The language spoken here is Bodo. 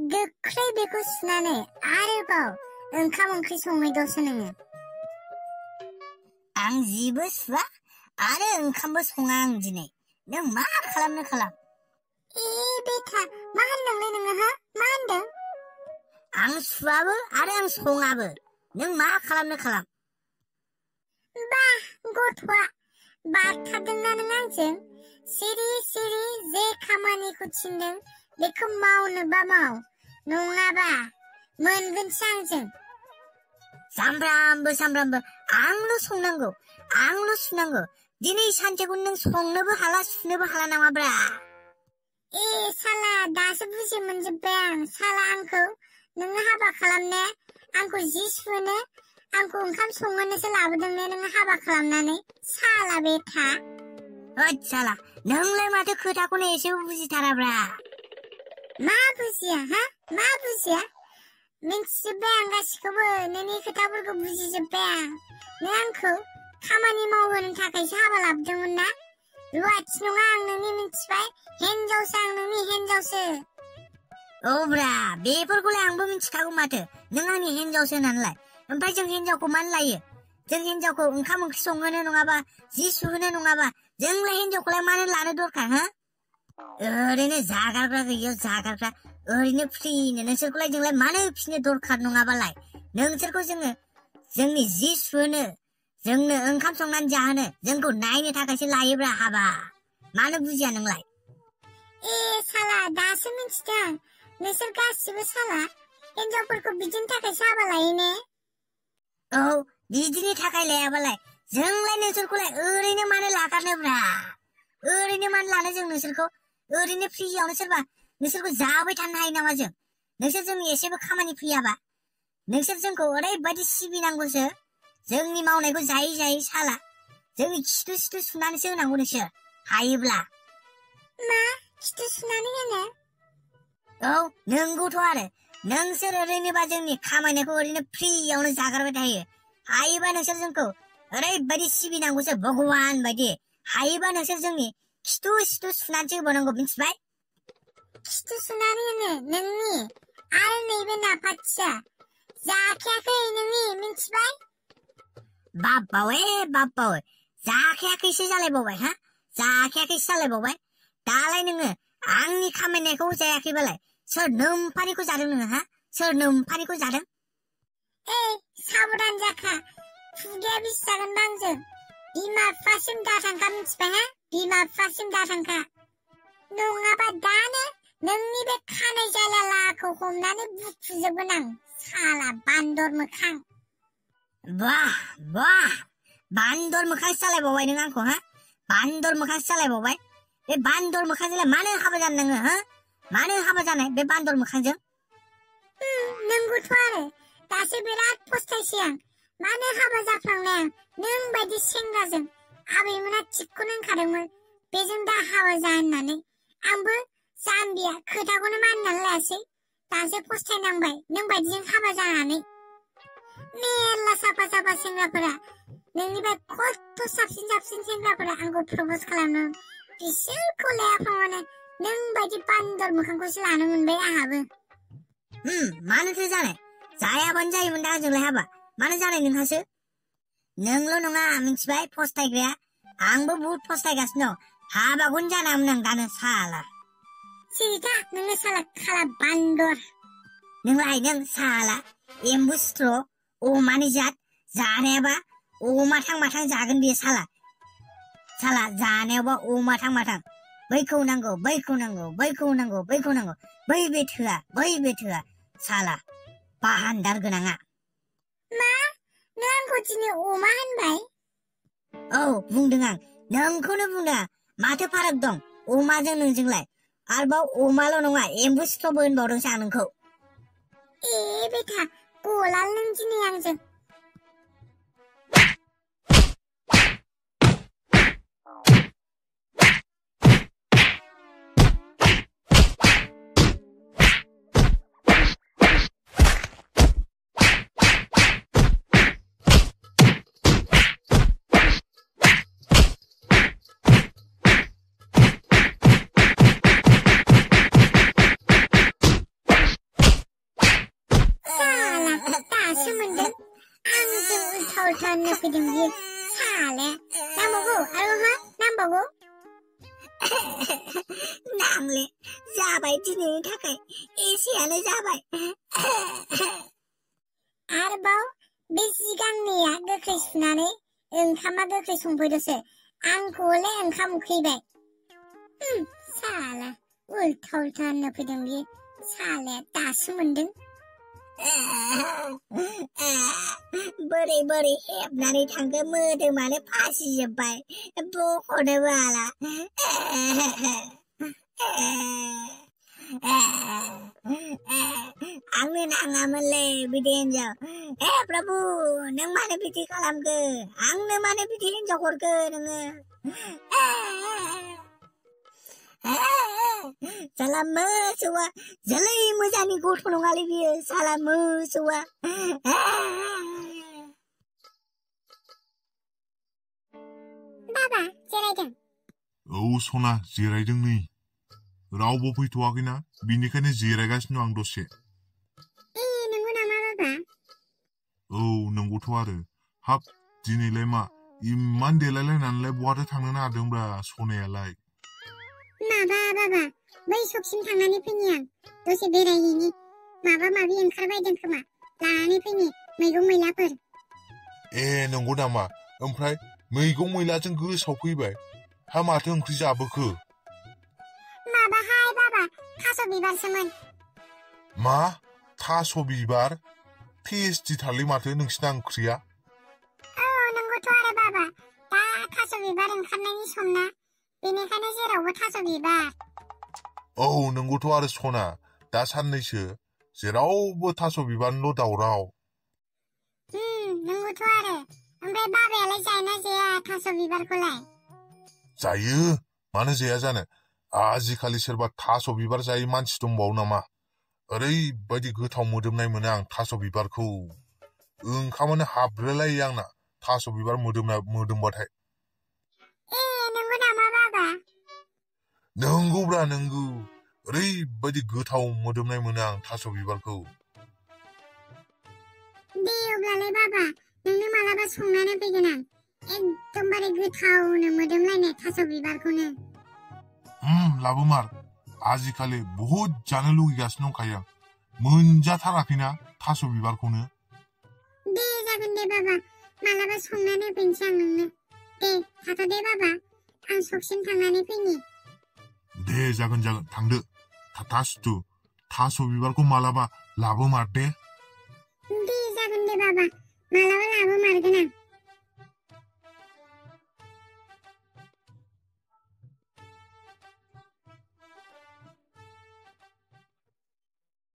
गोख्रै बेखौ सुनानै आरोबाव ओंखाम ओंख्रि संहैदोसो नोङो। आं जिबो सुवा आरो ओंखामबो सङा आं दिनै। नों मा खालामनो खालाम। बेथा मा होनदोंलै नोङो हा? मा होनदों? आं सुवाबो आरो आं सङाबो। नों मा खालामनो खालाम। बा गथ'आ बारथारदोंना नों आंजों? सिरि सिरि जे खामानिखौ थिनदों बेखौ मावनोबा माव, नङाबा मोनगोनसो आंजों। सामफ्रामबो आंल' संनांगौ, आंल' सुनांगौ। दिनै सानसेखौ नों संनोबो हाला सुनोबो हाला नामाब्रा? साला दासो बुजि मोनजोब्बाय आं। साला आंखौ नोङो हाबा खालामने, आंखौ जि सुहोनो, आंखौ ओंखाम संहोनोसो लाबोदों ने नोङो हाबा खालामनानै? साला बेथा। होद साला, नोंलाय माथो खोथाखौनो एसेबो बुजिथाराब्रा। मा बुजिया हा? मा बुजिया? मिन्थिजोब्बाय आं गासिखौबो, नोंनि खोथाफोरखौ बुजिजोब्बाय आं। नों आंखौ खामानि मावहोनो थाखायसो हाबा लाबोदोंमोन ना? रुवाथि नङा आं नोंनि, मिन्थिबाय? हिनजावसो आं, नोंनि हिनजावसो। औब्रा, बेफोरखौलाय आंबो मिन्थिखागौ माथो। नों आंनि हिनजावसो होननानैलाय। ओमफ्राय जों हिनजावखौ मानो लायो? जों हिनजावखौ ओंखाम ओंख्रि संहोनो नङाबा जि सुहोनो नङाबा जोंलाय हिनजावखौलाय मानो लानो दरखार हा? ओरैनो जागारग्रा गैयियाव जागारग्रा, ओरैनो फ्रिनो नोंसोरखौलाय जोंलाय मानो फिसिनो दरखार नङाबालाय? नोंसोरखौ जोङो जोंनि जि सुहोनो, जोंनो ओंखाम संनानै जाहोनो, जोंखौ नायनो थाखायसो लायोब्रा हाबा। मानो बुजिया नोंलाय? साला दासो मिन्थिदों। नोंसोर गासिबो साला हिनजावफोरखौ बिदिनि थाखायसो हाबा लायो ने? औ, बिदिनि थाखाय लायाबालाय जोंलाय नोंसोरखौलाय ओरैनो मानो लागारनोब्रा? ओरैनो मानो लानो जों नोंसोरखौ? ओरैनो फ्रियावनो सोरबा नोंसोरखौ जाबाय थानो हायो नामा जों? नोंसोर जोंनि एसेबो खामानि फैयाबा? नोंसोर जोंखौ ओरैबायदि सिबिनांगौसो, जोंनि मावनायखौ जायै जायै साला जोंनि खिथु सिथु सुनानैसो होनांगौ नोंसोर हायोब्ला। मा खिथु सुनानै होनो? औ, नोंगौथ' आरो। नोंसोर ओरैनोबा जोंनि खामायनायखौ ओरैनो फ्रियावनो जागारबाय थायो। हायोबा नोंसोर जोंखौ ओरैबायदि सिबिनांगौसो भगवान बायदि। हायोबा नोंसोर जोंनि खिथु सिथु सुनानैसो होबावनांगौ, मिन्थिबाय? खिथु सुनानै होनो नोंनि? आरो नैबे नाफाथिया जाखायाखै नोंनि, मिन्थिबाय? बाप्पावे जाखायाखैसो जालायबावबाय हा? जाखायाखैसो जालायबावबाय? दालाय नोङो आंनि खामायनायखौ जायाखैबालाय सोर नोम्फानिखौ जादों नोङो हा? सोर नोम्फानिखौ जादों? साबधान जाखा, खुगाया बिसि जागोनबा आंजों। बिमा बिफासिम दाथांखा, मिन्थिबाय हा? बिमा बिफासिम दाथांखा, नङाबा दानो नोंनि बे खानाय जालालाखौ हमनानै बुखुजोबगोन आं, साला बान्दर मोखां। बाह बान्दर मोखांसो जालायबावबाय नों आंखौ हा? बान्दर मोखांसो जालायबावबाय? बे बान्दर मोखांजोंलाय मानो हाबा जानो नोङो हा? मानो हाबा जानाय बे बान्दर मोखांजों? नोंगौथ' आरो। दासो बिराद फस्थायसै आं। मानो हाबा जाफ्लांनाय आं नों बायदि सेंग्राजों। आबैमोना थिगखौनो होनखादोंमोन बेजों दा हाबा जा होननानै। आंबो जाम्बिया खोथाखौनो मानिनानै लायासै। दासो फस्थायनांबाय नों बायदिजों हाबा जानानै। मेरला साफा साफा सेंग्राफोरा, नोंनिफ्राय खथ' साबसिन सेंग्राफोरा आंखौ प्रप'ज खालामो। बिसोरखौ लायाफामानो नों बायदि बान्दर मोखांखौसो लानो मोनबाय आंहाबो। मानोथो जानाय? जायाबानो जायोमोन दा आंजोंलाय हाबा। मानो जानाय नोंहासो? नोंल' नङा मिन्थिबाय फस्थायग्राया। आंबो बुहुद फस्थायगासिनो दं। हाबाखौनो जानाङामोन आं दानो साला। सिरिथा नोङो साला खाला बान्दर। नों साला एम्बु सिथ्र' अमानि जात। जानायाबा अमा थां माथां जागोन बेयो साला जानायावबा अमा थां माथां। बैखौ नांगौ बै बे थोआ साला बाहान्दार गोनाङा। मा? नों आंखौ दिनै अमा होनबाय? औ, बुंदों आं। नोंखौनो बुंदों आं। माथो फाराग दं अमाजों नोंजोंलाय? आरोबाव अमाल' नङा एम्बु सिथ्र'बो होनबावदोंसो आं नोंखौ। बेथा गलाल नों दिनै आंजों। उल्था होननो फैदों बियो साले नांबावगौ आरो हा नांबावगौ नांले जाबाय दिनैनि थाखाय एसेयानो जाबाय आरोबाव बे जि गांनैया गोख्रै सुनानै ओंखामा गोख्रै संफैदोसो आंखौलाय ओंखाम उखैबाय साला उल्था उल्था होननो फैदों बियो सालाया दासो मोनदों बोरै बोरै हेबनानै थांखो मोदोमानो फासिजोब्बाय बख'नोबो हाला आंनो नाङामोनलै बिदि हिनजाव प्रभु नों मानो बिदि खालामखो आंनो मानो बिदि हिनजाव हरखो नोङो साला मोसौआ जोलै मोजांनि गथ' नङालै बियो साला मोसौआ बाबा जिरायदों औ सना जिरायदों नै रावबो फैथ'वाखैना बिनिखायनो जिरायगासिनो आं दसे नंगौ नामा बाबा औ नंगौथ' आरो हाब दिनैलाय मा इमान देलायलायनानैलाय बहाथो थांनो नागिरदोंब्रा सनायालाय माबा बाबा बै सकसिम थांनानै फैनि आं दसे बेरायहैनि माबा माबि ओंखारबायदों खोमा लानानै फैनि मैगं मैलाफोर ए नंगौ नामा ओमफ्राय मैगं मैलाजों गोसोआव फैबाय हा माथो ओंख्रि जाबोखो माबाहाय बाबा थास' बिबारसोमोन मा थास' बिबार टेस्टिथारलै माथो नोंसिना ओंख्रिया औ नंगौथ' आरो बाबा दा थास' बिबार ओंखारनायनि सम ना बेनिखायनो जेरावबो थास' बिबार औ नंगौथ' आरो सना दा साननैसो जेरावबो थास' बिबारनिल' दावराव नंगौथ' आरो ओमफ्राय बाबायालाय जायोना जाया थास' बिबारखौलाय जायो मानो जाया जानो आजिखालि सोरबा थास' बिबार जायै मानसि दंबावो नामा ओरैबायदि गोथाव मोदोमनाय मोनो आं थास' बिबारखौ ओंखामानो हाब्रेलायो आंना थास' बिबार मोदोमबाथाय नंगौ नामा बाबा नंगौब्रा नंगौ ओरैबायदि गोथाव मोदोमनाय मोनो आं थास' बिबारखौ दे अब्लालाय बाबा नोंनो मालाबा संनानै फैगोन आं एकदमबारे गोथावनो मोदोमलायनाय थास' बिबारखौनो लाबोमार आजिखालि बहुद जानो लुगैगासिनो दंखायो आं मोनजाथाराखैना थास' बिबारखौनो दे जागोन दे बाबा मालाबा संनानै फैनोसै आं नोंनो दे थाथ' दे बाबा आं सकसिम थांनानै फैनि दे जागोन थांदो थाथासुथु थास' बिबारखौ मालाबा लाबोमार दे जागोन दे बाबा